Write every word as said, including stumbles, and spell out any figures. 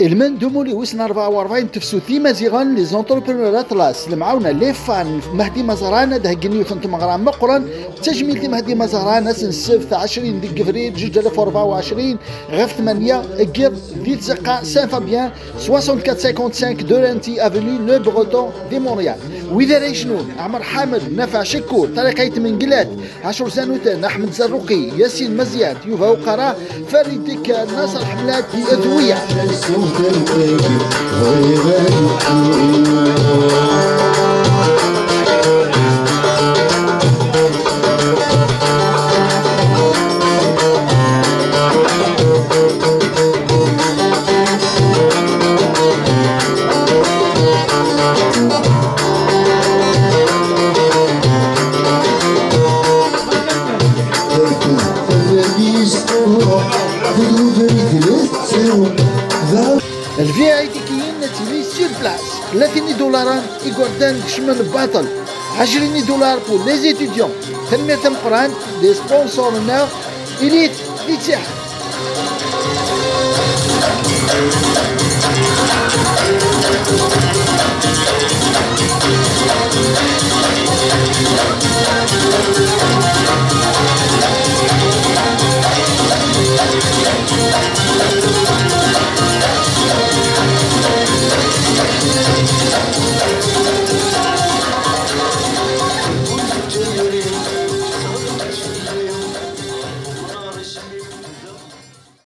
Ilmend umuli wis n rebɛa u rebɛin n tefsut imaziɣen, les entrepreneurs Atlas, lemɛawna les fans Mehdi Mazeran, ad d-heggen yiwet n tmeɣra meqqren. D tajmilt i Mehdi Mazeran, ass n ssebt ɛecrin deg yebrir, ǧuǧ alaf u rebɛa u ɛecrin, ɣef tmanya n yiḍ, di tzeqqa Saint Fabien, soixante-quatre cinquante-cinq de l'Anti avenue Le Breton de Montréal. Wid ara yecnun: Ɛmer Ḥamed, Nafaɛ Cekkur, Ṭariqa Ayt Mengellat, Ɛacur Zanuten, Aḥmed Zerruqi, Yasin Maziad, Yuba Uqara, Farid Dikka, Naṣer Ḥemlad d wiyaḍ. Lviɛ idikiyen ad tili sur place, tlatin idularen, igerdan kecmen baṭel, ɛecrin idular pour les étudiants. Tanemmirt tameqqrant des sponsors-nneɣ, Elite Fatiḥ.